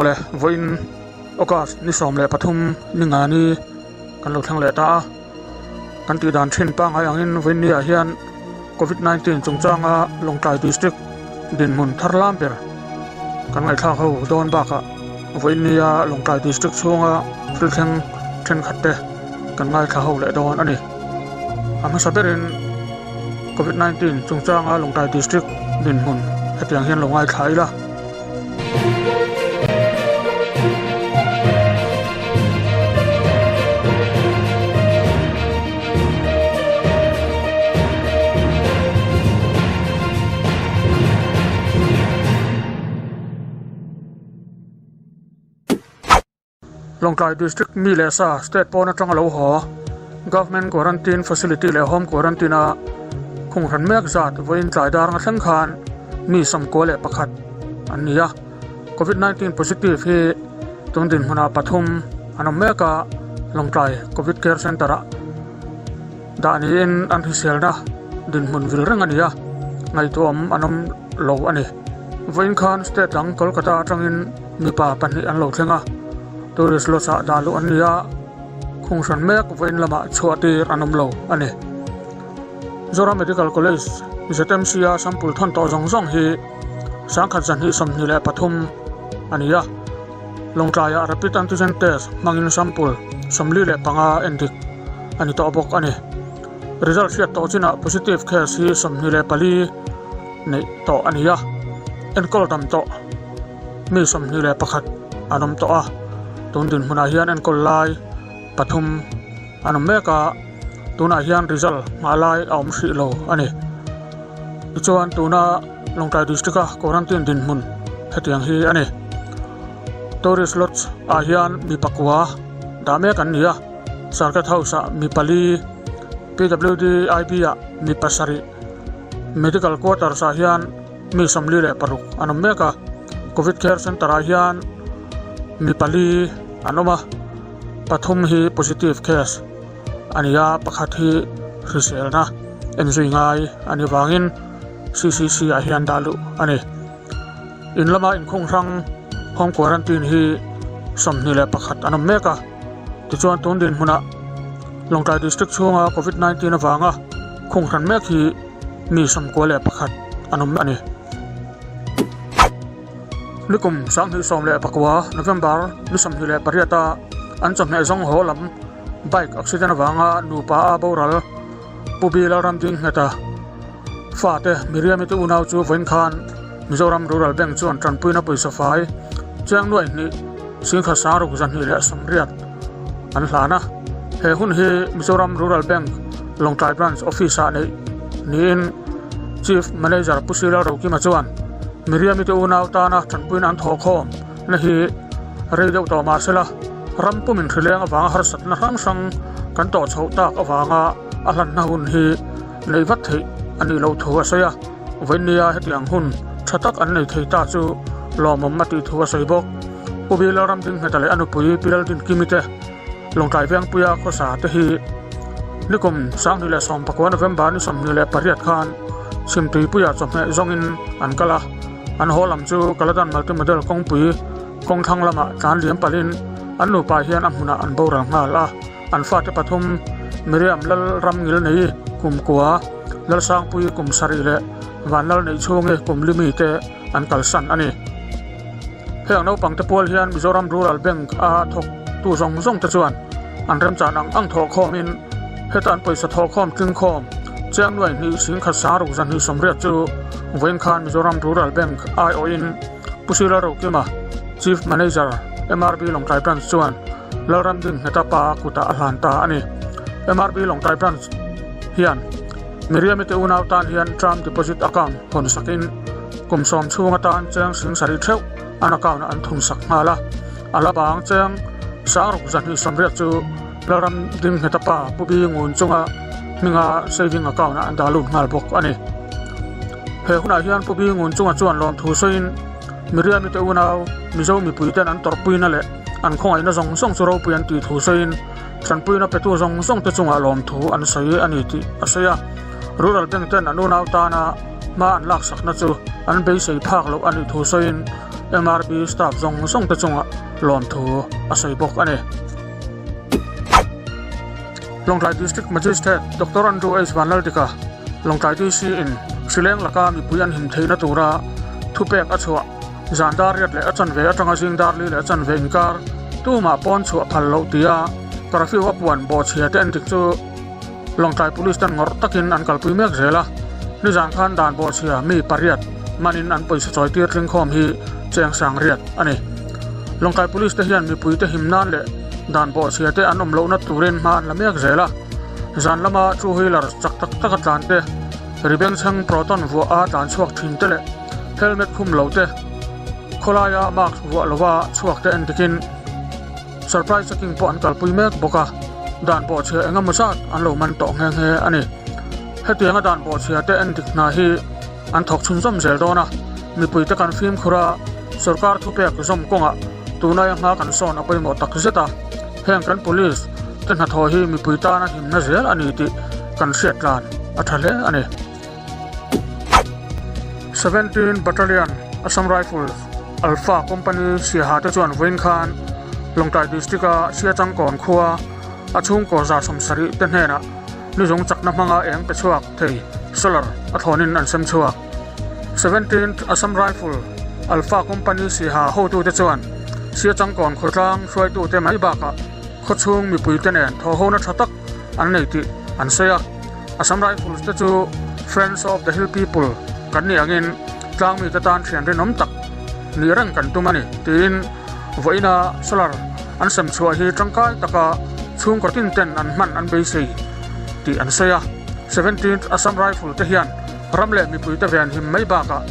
Awle, vawiin August ni 13 ni nga ni kan lo thleng leh ta a, kan tih dan thin pangngai angin vawiin ni ah hian Covid 19 chungchanga Lawngtlai District dinhmun thar lam ber kan ngaihthlak ho dawn bakah vawiin nia Lawngtlai District chhunga thil thleng thenkhat te kan ngaithla ho leh dawn a ni. A hmasa berin Covid 19 chungchanga Lawngtlai District dinhmun hetiang hian lo ngaithla ila. Lawngtlai District mi leh sa state pawn atanga lo haw Government Quarantine Facility leh Home Quarantine a khung hran mek zat vawiin tlai dar nga thleng khan mi 91 an ni a. Covid 19 positive hi tun dinhmunah pathum an awm mek a, Lawngtlai Covid Care Centre ah dah niin an hriselna dinhmun vil reng a ni a, ngaihtuahawm an awm lo a ni. Vawiin khan state dang Kolkata atangin Mipa pahnih an lo thleng a, tourist lodge ah dah luh an ni a, khung hran mek vawiin lamah chhuah tir an awm lo a ni. Zoram Medical College, ZMC a sample thawn tawh zawng zawng hi 1223 a ni a, Lawngtlaiah rapid antigen test hmangin sample 45 endik a ni tawh bawk a ni. Result hriat tawh chinah positive case hi 24 neih tawh a ni a, enkawl dam tawh. Mi 21 an awm tawh a, tun dinhmunah hian enkawl lai pathum an awm mek a, tunah hian result nghah lai a awm hrih lo a ni. Tichuan tuna Lawngtlai District a quarantine dinhmun hetiang hi a ni. Tourist Lodge ah hian mi pakua dah mek an ni a, Circuit House ah mi pali, PWD IB ah mi pasarih, Medical Quarters ah hian Mi 46 an awm mek a, Covid Care Centre ah hian mi pali an awm a, pathum hi positive case a ni a, pakhat hi hriselna en zui ngai a ni vangin CCC ah hian dah luh a ni. In lama inkhung hrang home quarantine hi 21 an awm mek a, tichuan tun dinhmunah Lawngtlai District chhunga Covid 19 avanga khung hran mek hi Mi 91 an awm a ni. Nikum 2019 November ni 28 a an chawhmeh zawng haw lam bike accident avanga nupa a boral Pu Bi Lalramding Ngheta fate Miriam-i te unau chu vawiin khan Mizoram Rural Bank chuan tanpuina pawisa fai chiang nuai hnih singkhat sangruk zahnih leh sawmriat an hlan a. He hun hi Mizoram Rural Bank Lawngtlai Branch Office ah neih niin Chief Manager Pu Sila Rokima chuan Miriam-i te unau tana tanpuina an thawhkhawm na hi rei deuh tawh mah sela ram pumin hrileng avanga harsatna hrang hrang kan tawh chhoh tak avanga a hlanna hun hi neih vat theih a nih loh thu a sawi a. Vawinia hetiang hun tha tak an nei thei ta chu lawmawm a tih thu a sawi bawk. Pu Bi Lalramdingheta leh a nupui Pi Laldinkimi te Lawngtlai Vengpuia khawsa te hi nikum 2019 November ni 28 khan Chhimtuipuia chawhmeh zawngin an kal a, an haw lam chu Kaladan Multimodal kawngpui kawngthlang lamah tlan liam palhin an nupa hian a hmunah an boral nghal a. An fate pathum Miriam Lalramngil nei kum kua, Lalsangpui kum sarih leh Vanlal Neihchhungi kum limi te an kalsan a ni. Heng naupangte pual hian Mizoram Rural Bank a thawktu zawng zawng te chuan an remchan ang ang thawhkhawmin heta an pawisa thawhkhawm tlingkhawm chiang nuai hnih singkhat sangruk zahnih sawmriat chu vawiin khan Mizoram Rural Bank aiawhin Pu Sila Rokima, Chief Manager, MRB Lawngtlai Branch chuan Lalramding Ngheta pa kutah a hlan ta a ni. MRB Lawngtlai Branch hian Miriam-i te unau tan hian term deposit account hawn sakin kum sawm chhung atan cheng sing sarih theuh an account ah an thun sak nghal a. A la bang cheng sangruk zahnih sawmriat chu Lalramding Ngheta pa Pu Bi Ngun chunga hminga saving account ah an dah lut nghal bawk a ni. He hunah hian Pu Bi Ngun chunga chuan lawmthu sawiin Miriam-i te unau Mizo mipuiten an tawrhpuina leh an khawngaihna zawng zawng chu ropui an tih thu sawiin tanpuina petu zawng zawng te chungah lawmthu an sawi a ni tih a sawi a. Rural Bank ten an unau tana hma an laksakna chu an beisei phak loh a nih thu sawiin MRB staff zawng zawng te chungah lawmthu a sawi bawk a ni. Lawngtlai District Magistrate Doctor Andrew H Vanlaldika, Lawngtlai DC in hrileng laka mipui an him theihna tura thupek a chhuah zan dar riat leh a chanve atanga zing dar li leh a chanve inkar tumah pawn chhuah phal loh tia curfew a puan bawhchhia te endik chu Lawngtlai Police ten ngawrh takin an kalpui mek zel a, nizan khan dan bawhchhia mi pariat manin an pawisa chawi tir tlingkhawm hi cheng sang riat a ni. Lawngtlai Police te hian mipuite him nan leh dan bawhchhia te an awm lohna turin hma an la mek zel a, zan lama two wheeler chak tak taka tlan te, ri bengchheng proton vuah a tlan chhuak thin te leh helmet khum lo te, khawlaia mask vuah lova chhuak te entikin, Surprise checking pawh an kalpui mek bawk a, dan bawhchhia eng emaw zat an lo man tawh nghe nghe a ni. Hetianga dan bawhchhia te en dik hna hi an thawk chhunzawm zel dawn a, mipuite kan fimkhur a, sorkar thupek zawm kawngah tunaia hma kan sawn a pawimawh tak zet a, heng kan police te hnathawh hi mipui tana himna zel a ni tih kan hriat tlan a tha hle a ni. 17 Battalion Assam Rifles Alpha Company Siaha te chuan vawiin khan Lawngtlai District-a Siachangkawn khua a chhungkaw 70 te hnenah nizawng chakna hmanga eng pe chhuak thei solar a thlawnin an sem chhuak. 17th Assam Rifle Alpha Company Siaha hotute chuan Siachangkawn khawtlang hruaitute mai bakah khawchhung mipuite nen thawhhona tha tak an nei tih an sawi a. Assam Rifles te chu Friends of the Hill People kan nih angin tlangmi te tan thian rinawm tak nih reng kan tum a ni tiin vawiina solar an sem chhuah hi tangkai taka chhungkaw tin ten an hman an beisei tih an sawi a. Seventeenth Assam Rifle te hian ram leh mipui te ven him mai bakah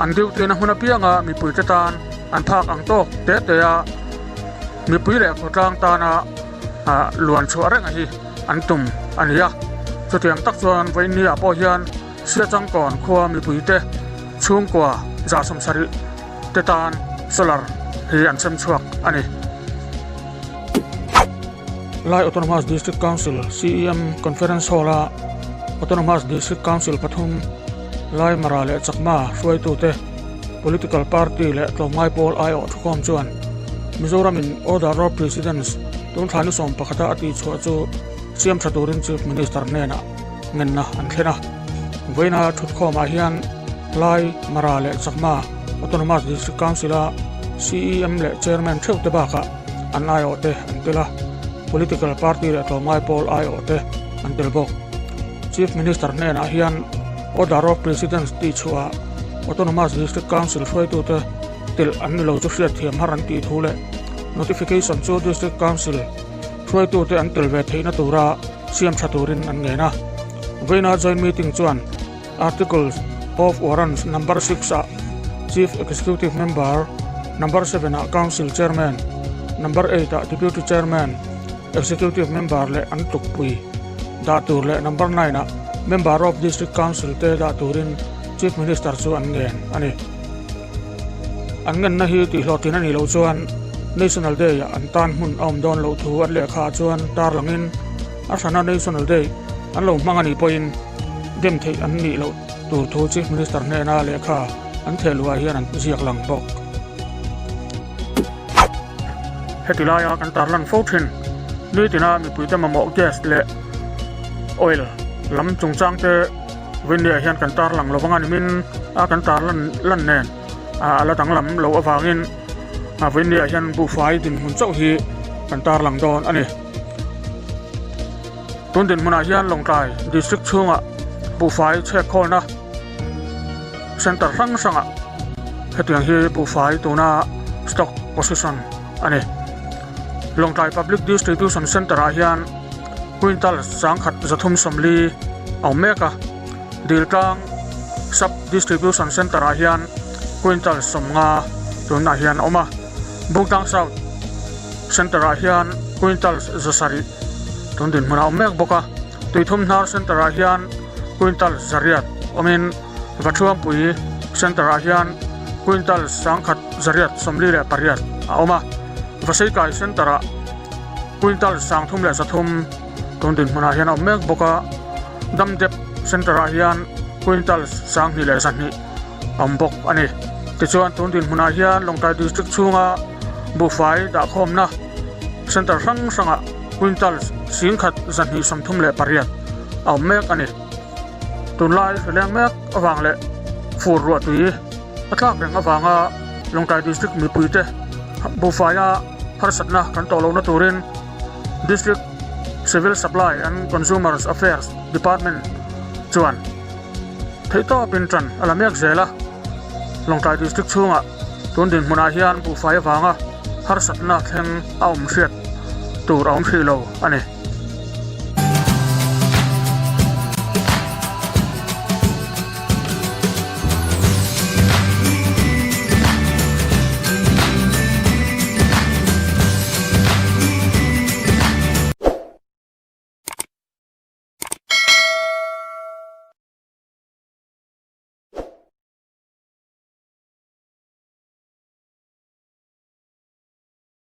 an duty na hmun apianga mipui te tan an phak ang tawk te te a mipui leh khawtlang tana luan chhuah reng a hi. an tum a ni a. Chutiang tak chuan vawiinniah pawh hian Siachangkawn khua mipuite chhungkua 70 te tan solar hi an sem chhuak a ni. Lai Autonomous District Council CEM Conference Hall-a Autonomous District Council pathum Lai Mara leh Chakma hruaitute political party leh tlawmngai pawl aiawh thukhawm chuan Mizoramin Order of Precedence Tun thla ni sawm pakhata a tihchhuah chu siam tha turin Chief Minister hnenah ngenna an thlen a. Vawiina thutkhawmah hian Lai, Mara leh Chakma Autonomous District Council-a CEM leh Chairman theuh te bakah an aiawhte an tel a, Political Party leh tlawmngai pawl aiawhte an tel bawk. Chief Minister hnenah hian Order of Precedence tihchhuah Autonomous District Council hruaitute telh an ni lo chu hriatthiam har an tih thu leh notification chu District Council hruaitute an tel ve theihna tura siam tha turin an ngen a. Vawiina joint meeting chuan Articles of Warrants number 6 ah Chief Executive Member, number 7 ah Council Chairman, number 8 ah Deputy Chairman, Executive Member leh an tlukpui dah tur leh number 9 ah Member of District Council te dah turin Chief Minister chu an ngen a ni. An ngenna hi tihhlawhtlin a nih loh chuan National Day-ah an tan hmun a awm dawn loh thu an lehkhaah chuan tarlangin a hrana National Day an lo hmang a nih pawhin dem theih an nih loh tur thu Chief Minister hnena lehkha an theh luhah hian an ziak lang bawk. Heti laia kan tarlan fo thin nitina mipuite mamawh gas leh oil lam chungchangte Vawiinniah hian kan tarlang lo vang a nimin a kan tarlan lan nen a la danglam loh avangin vawiinniah hian buhfai dinhmun chauh hi kan tarlang dawn a ni. Tun dinhmunah hian Lawngtlai district chhungah buhfai chhek khawlna center hrang hrangah hetiang hi buhfai tuna stock position a ni. Lawngtlai Public Distribution Centre ah hian Quintal 1340 a awm mek a, Diltlang Sub Distribution Centre ah hian Quintal 50 tunah hian a awm a, Bungtlang South Centre ah hian Quintal 700 tun dinhmun a awm mek bawk a, Tuithumhnar Centre ah hian Quintal 800 awmin Vathuampui Centre ah hian Quintal 1848 a awm a, Vaseikai Centre ah Quintal 3300 tun dinhmunah hian a awm mek bawk a, Damdep Centre ah hian Quintal 2100 a awm bawk a ni. Tichuan tun dinhmunah hian Lawngtlai District chhunga buhfai dahkhawmna Centre hrang hrangah quintal 10 238 a awm mek a ni. Tunlai hrileng mek avang leh fur ruah tui a tlak reng avanga Lawngtlai District mipuite buhfaia harsatna kan tawh lohna turin District Civil Supply and Consumers Affairs Department chuan theihtawpin tan a la mek zel a. Lawngtlai District chhungah tun dinhmunah hian buhfai avanga harsatna thleng a awm hriat tur a awm hrih lo a ni.